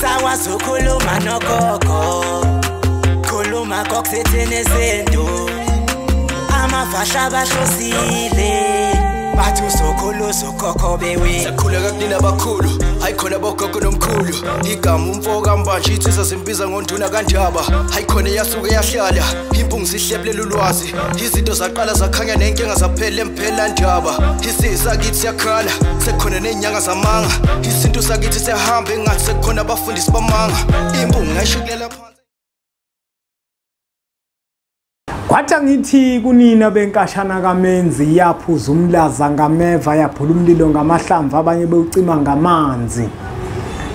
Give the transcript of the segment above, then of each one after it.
Angisakwazi ukukhuluma nogogo, khuluma kokusithini isintu. Amafasha bahlosile, bathi uzokhulu ukhokho bewe. Sakhuleka kunina abakhulu, hayi khona bogogo nomkhulu. Igama umfo kaMbanje insizwa zimbiza ngonduna kaNdaba. Hayi khona yasuke yahlala, impungu zihlebulela ulwazi. Izinto zaqala zakhanya nenkinga zaphela emphela ndaba. Isizwe sakithi siyakhala, sekukhona nezinyanga zamanga. Isintu sakithi siyahamba engathi sekukhona abafundisi bamanga. Impungu ngayishukulela phansi. Kwathi ngithi kunina benkashana kaMenzi, yaphuza umlaza ngameva, yaphula umlilo ngamahlamvu, abanye bewucima ngamanzi.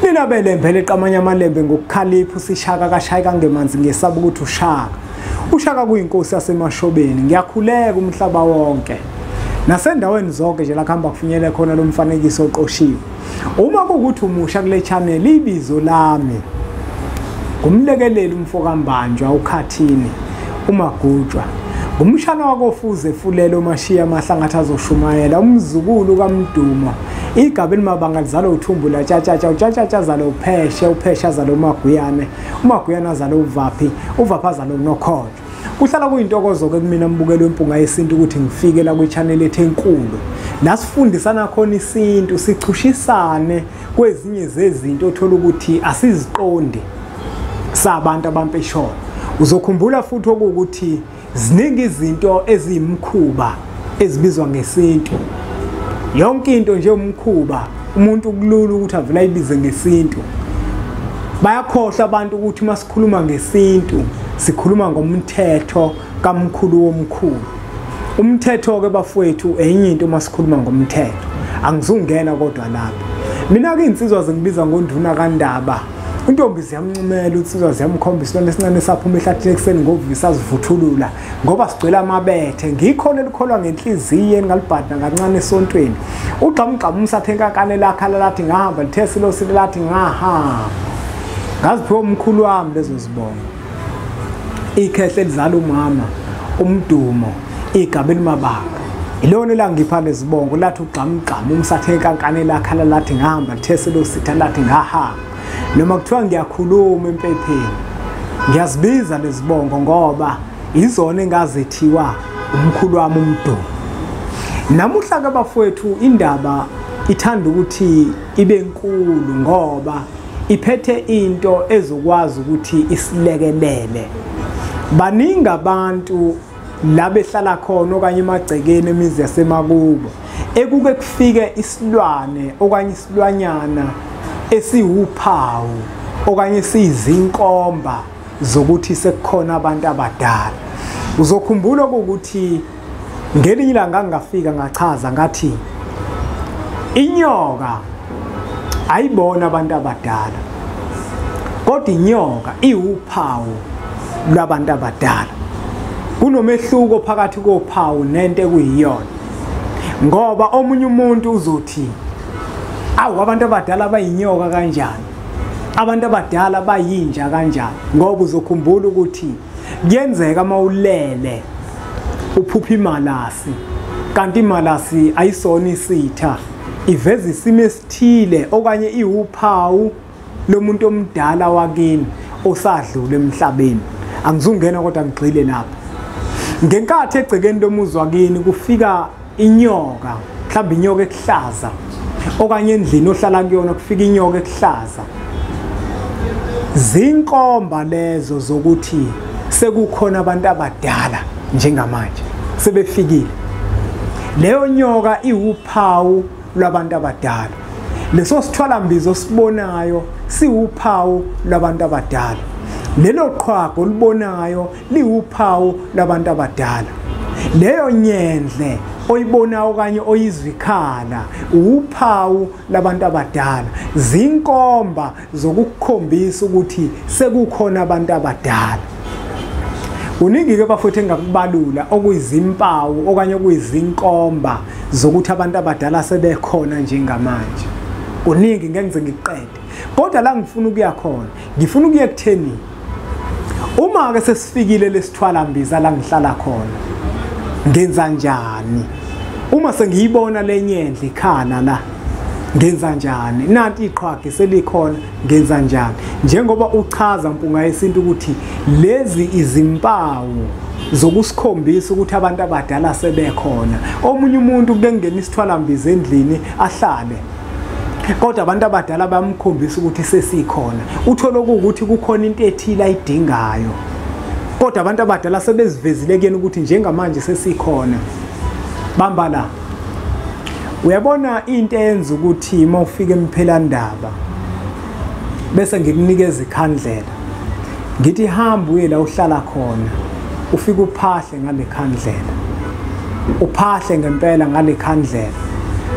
Nina belembe leqamanye amalembe ngokukhalipha, usishaka kashayeka ngemanzi, ngesaba ukuthi ushaka. Ushaka kuyinkosi yasemashobeni. Ngiyakhuleka umhlaba wonke nasendaweni zonke nje la kuhamba kufinyele khona lo mfanekiso oqoshiwe. Uma kuwukuthi umusha kule channel, ibizo lami ngumlekeleli umfo kaMbanjwa uKhathini uMagutshwa, ngumshana wakofuze fulelo mashiya amahlangathi azoshumayela, umzukulu kaMdumo, igaba elimabanga lizalo uthumbu la tshatshatsha, utshatshatsha azalo upheshe, upheshe azalo uMaguyane, uMaguyane azalo uvaphi, uvaphi azalo uNokholo. Kuhlala kuyintokozo-ke kumina mbukelo wempunga yesintu ukuthi ngifike la kwi-channel ethu enkulu la sifundisana khona isintu, sichushisane kwezinye zezinto othola ukuthi asiziqondi sabantu abampesholo. Uzokhumbula futhi okuwukuthi ziningi izinto eziyimkhuba ezibizwa ngesintu. Yonke into nje umkhuba, umuntu kulula ukuthi avele ayibize ngesintu. Bayakhohlwa abantu ukuthi uma sikhuluma ngesintu sikhuluma ngomthetho kamkhulu womkhulu. Umthetho-ke bafowethu enye into uma sikhuluma ngomthetho. Angizungena kodwa lapho. Mina-ke iy'nsizwa zingibiza ngonduna kaNdaba. Intombi ziyamncumela, insizwa ziyamkhomba isilwane esincane saphuma ehlathini ekuseni ngovisa sivuthulula ngoba sigcwele amabethe. Ngikho elikholwa ngenhliziyo engalibhadla kancane esontweni. Ugqamugqamu umsathe enkankane lakhala lathi ngahamba, lithe silo sile lathi ngahamba. Ngaziphiwa umkhulu wami lezo zibongo. Ikhehle elizala umama, umdumo, igaba elimabanga. Ilona elangipha lezibongo lathi ugqamugqamu umsathe enkankane lakhala lathi ngahamba, lithe silo sitha lathi ngahamba. Noma kuthiwa ngiyakhuluma empepheni, ngiyazibiza lezibongo ngoba izona engazethiwa umkhulu wami umdumo. Namuhla ke bafowethu indaba ithanda ukuthi ibe nkulu ngoba iphethe into ezokwazi ukuthi isilekelele. Baningi abantu la behlala khona okanye emagcekeni emizi yasemakubo ekuke kufike isilwane okanye isilwanyana esiwuphawu okanye siyizinkomba zokuthi sekukhona abantu abadala. Uzokhumbula ukuthi ngelinye ilanga ngafika ngachaza ngathi inyoka ayibona abantu abadala, kodwa inyoka iwuphawu lwabantu abadala. Kunomehluko phakathi kophawu nento ekuyiyona, ngoba omunye umuntu uzothi awu abantu abadala bayinyoka kanjani, abantu abadala bayinja kanjani, ngoba uzokhumbula ukuthi kuyenzeka mawulele uphupha imalasi, kanti imalasi ayisona isitha, iveza isimo esithile okanye iwuphawu lomuntu omdala wakini osadlula emhlabeni. Angizungena kodwa ngigxile lapho. Ngenkathi egcekeni lomuzi wakini kufika inyoka, mhlawumbe inyoka ekuhlaza, okanye endlini ohlala kuyona kufika inyoka ekuhlaza, zinkomba lezo zokuthi sekukhona abantu abadala njengamanje sebefikile. Leyo nyoka iwuphawu lwabantu abadala. Leso sithwalambizo sibonayo siwuphawu lwabantu abadala. Lelo qhwago olubonayo liwuphawu lwabantu abadala. Leyo nyendle oyibonayo okanye oyizwikhala uphawu labantu abadala. Zinkomba zokukukhombisa ukuthi sekukhona abantu abadala. Kuningi ke bafowethu engakubalula okuyizimpawu okanye okuyizinkomba zokuthi abantu abadala sebekhona njengamanje. Kuningi ngeke ngize ngiqede, kodwa la ngifuna ukuya khona, ngifuna ukuya ekutheni uma ke sesifikile lesithwalambiza la ngihlala khona, ngenza njani uma sengiyibona lenyendle ikhala la? Ngenza njani? Nanti iqhwagi selikhona, ngenza njani? Njengoba uchaza Mpunga Yesintu ukuthi lezi izimpawu zokusikhombisa ukuthi abantu abadala sebekhona. Omunye umuntu kungena isithwalambiza endlini ahlale, kodwa abantu abadala bayamkhombisa ukuthi sesikhona. Uthole ukuthi kukhona into ethile ayidingayo, kodwa abantu abadala sebezivezile kuyena ukuthi njengamanje sesikhona. Bamba la. Uyabona into eyenza ukuthi uma ufika emphelandaba bese ngikunikeza ikhandlela, ngithi hamba uye la uhlala khona, ufike uphahle ngale khandlela, uphahle ngempela ngale khandlela,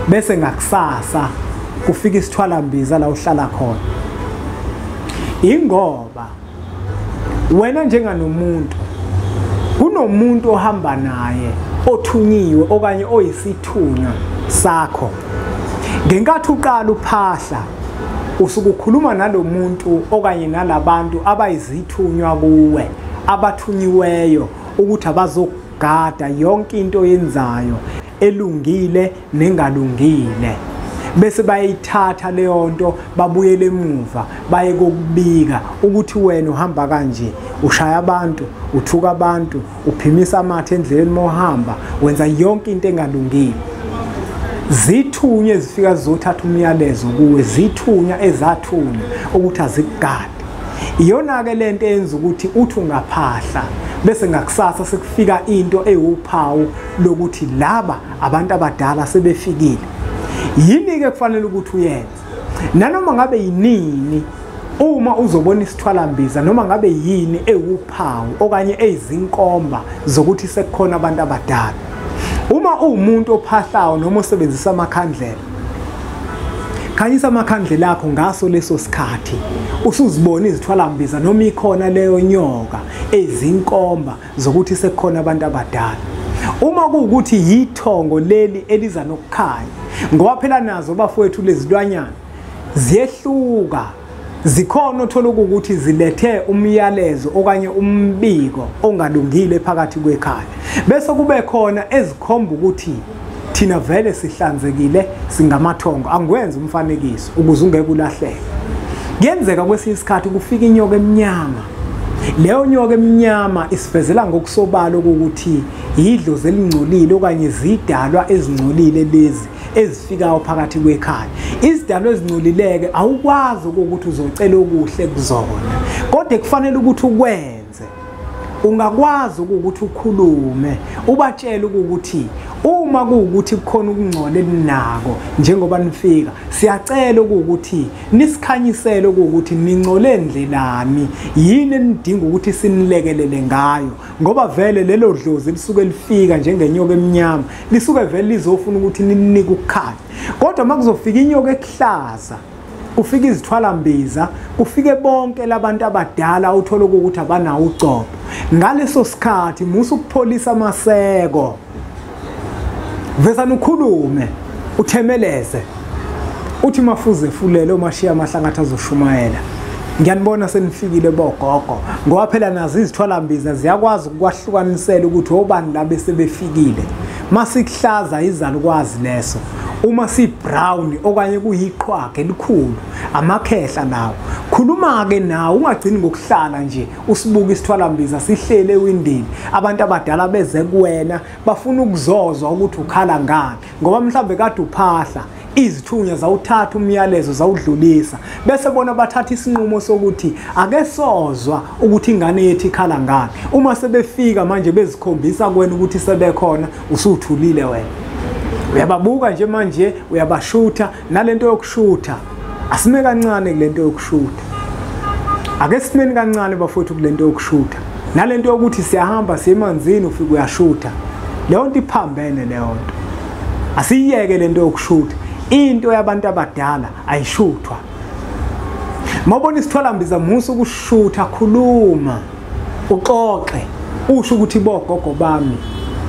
bese ngakusasa kufika isithwalambiza la uhlala khona. Ingoba wena njenganomuntu kunomuntu ohamba naye othunyiwe okanye oyisithunywa sakho. Ngenkathi uqala uphahla usuke ukhuluma nalomuntu okanye nalabantu abayizithunywa kuwe, abathunyiweyo ukuthi abazogada yonke into oyenzayo elungile nengalungile, bese bayithatha leyo nto babuyele emuva baye kokubika ukuthi wena uhamba kanje, ushaya abantu, uthuka abantu, uphimisa amathe endleleni mohamba, wenza yonke into engalungile. Zithunywa ezifika zizothatha umyalezo kuwe, zithunywa ezathunywa ukuthi azikugade. Iyona-ke lento eyenza ukuthi uthi ungaphahla bese ngakusasa sekufika into ewuphawu lokuthi laba abantu abadala sebefikile. Yini-ke kufanele ukuthi uyenze? Nanoma ngabe yinini uma uzobona isithwalambiza, noma ngabe yini ewuphawu okanye eyizinkomba zokuthi sekukhona abantu abadala, uma uwumuntu ophahlayo noma osebenzisa amakhandlela, khanyisa amakhandlela akho ngaso leso sikhathi usuzibona izithwalambiza noma ikhona leyo nyoka ezinkomba zokuthi sekukhona abantu abadala. Uma kuwukuthi yithongo leli eliza nokukhanya, ngoba phela nazo bafowethu lezilwanyana ziyehluka, zikhona othola ukuthi zilethe umyalezo okanye umbiko ongalungile phakathi kwekhaya, bese kube khona ezikhomba ukuthi thina vele sihlanzekile singamathongo. Angikwenza umfanekiso ukuze ungeke ulahleke. Kuyenzeka kwesinye isikhathi kufika inyoka emnyama. Leyo nyoka emnyama isivezela ngokusobala ukuthi yidlozi elingcolile okanye zidalwa ezingcolile lezi ezifikayo phakathi kwekhaya. Izidalwa ezingcolileke awukwazi ukuthi uzocela okuhle kuzona, kodwa kufanele ukuthi ukwenze. Ungakwazi ukuthi ukhulume ubatshele ukuthi uma kuwukuthi kukhona ukungcola eninako njengoba nifika, siyacela ukuthi nisikhanyisele ukuthi ningcole ndlelani, yini enidinga ukuthi sinilekelele ngayo, ngoba vele lelo dlozi lisuke lifika njengenyoka emnyama, lisuke vele lizofuna ukuthi ninike ukukhanya. Kodwa makuzofika inyoka ekuhlaza, kufika izithwalambiza, kufike bonke labantu abadala uthola ukuthi abanawo ugcobo, ngaleso sikhathi musa ukupholisa amaseko, vesana ukhulume, uthemeleze, uthi mafuze fulele umashiya amahlangathi azoshumayela. Ngiyanibona senifikile bogogo, ngoba phela nazo izithwalambiza ziyakwazi ukwahlukanisela ukuthi obani laba sebefikile. Masikuhlaza izalukwazi leso, uma si brown okanye kuyiqhwaga elikhulu, amakhehla nawo. Khuluma-ke nawo, ungagcini ngokuhlala nje usibuka isithwalambiza sihlele ewindini, abantu abadala beze kuwena bafuna ukuzozwa ukuthi ukhala ngani, ngoba mhlawumbe kade uphahla, izithunywa zawuthatha umyalezo zawudlulisa, bese bona bathatha isinqumo sokuthi ake sozwa ukuthi ingane yethu ikhala ngani. Uma sebefika manje bezikhombisa kuwena ukuthi sebekhona, usuthulile wena, uyababuka nje manje, uyabashutha. Nalento yokushutha asime kancane kulento yokushutha, ake simeni kancane bafowethu kulento yokushutha. Nalento yokuthi siyahamba siye emanzini ufike uyashutha, leyo nto iphambene leyo nto, asiyiyeke lento yokushutha. Into yabantu abadala ayishuthwa. Mawubona isithwalambiza musa ukushutha, khuluma, uxoxe, usho ukuthi bogogo bami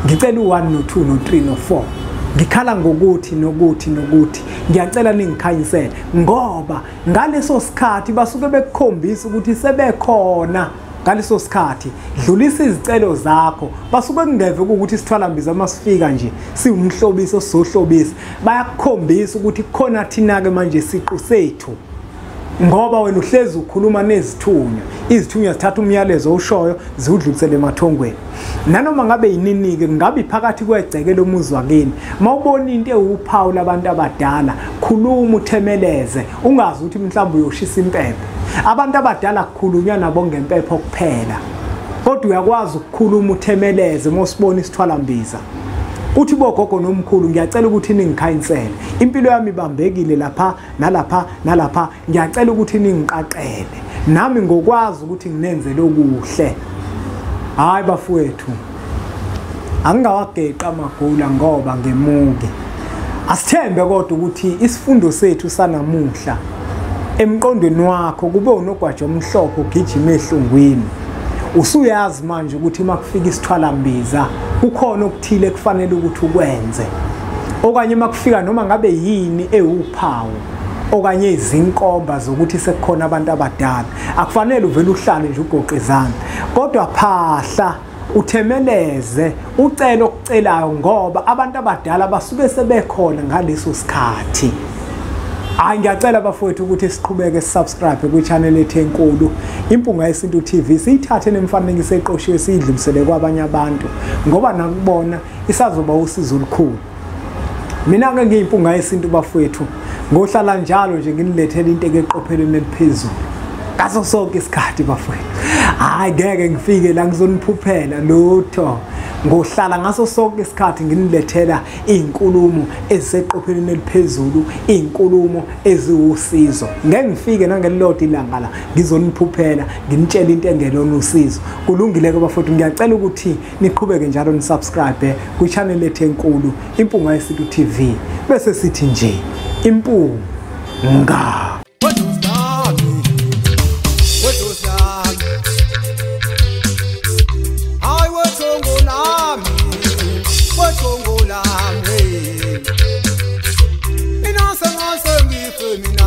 ngicela u1 no2 no3 no4, ngikhala ngokuthi nokuthi nokuthi, ngiyacela ningikhanyisele, ngoba ngaleso sikhathi basuke bekukhombisa ukuthi sebekhona. Ngaleso sikhathi dlulisa izicelo zakho. Basuke kungeve ukuthi isithwalambiza masifika nje siwumhlobiso sizohlobisa, bayakukhombisa ukuthi kukhona thina ke manje siqu sethu, ngoba wena uhlezi ukhuluma nezithunywa. Izithunywa zithatha umyalezo oshoyo ziwudlulisele emathongweni. Nanoma ngabe yinini-ke, kungabe phakathi kwegceke lomuzi wakini, mawubona into ewuphawu labantu abadala, khuluma uthemeleze, ungazi ukuthi mhlawumbe uyoshisa impepho. Abantu abadala kukhulunywa nabo ngempepho kuphela, kodwa uyakwazi ukukhuluma uthemeleze uma usibona isithwalambiza. Uthi bogogo nomkhulu, ngiyacela ukuthi ningikhanyisele, impilo yami ibambekile lapha nalapha nalapha, ngiyacela ukuthi ningiqaqele nami ngokwazi ukuthi nginenzele okuhle. Hayi bafowethu, angingawageqa amagula ngoba ngemuke. Asithembe kodwa ukuthi isifundo sethu sanamuhla emqondweni wakho kube unogwaja omhlophe ugijima ehlungwini. Usuyazi manje ukuthi uma kufika isithwalambiza kukhona okuthile kufanele ukuthi ukwenze, okanye uma kufika noma ngabe yini ewuphawu okanye izinkomba zokuthi sekukhona abantu abadala, akufanele uvele uhlale nje ugoqe izandla, kodwa phahla uthemeleze ucele okucelayo, ngoba abantu abadala basuke sebekhona ngaleso sikhathi. Hayi, ngiyacela bafowethu ukuthi siqhubeke sisubscribe kwi-channel ethu enkulu Impunga Yesintu TV, siyithathe nemifanekiso eqoshiwe siyidlulisele kwabanye abantu, ngoba nakubona isazoba usizo olukhulu. Mina-ke ngiyiMpunga Yesintu bafowethu, ngohlala njalo nje nginilethela into eqophelweni eliphezulu ngaso sonke isikhathi bafowethu. Hayi, ngeke ngifike la ngizoniphuphela lutho, ngohlala ngaso sonke isikhathi nginilethela izinkulumo eziseqophelweni eliphezulu, izinkulumo eziwusizo. Ngeke ngifike nangelilodwa ilanga la ngizoniphuphela nginitshela into engelona usizo. Kulungile ke bafowethu, ngiyacela ukuthi niqhubeke njalo nisubscribe kwi-channel ethu enkulu Impunga Yesintu TV, bese sithi nje impunga. Mina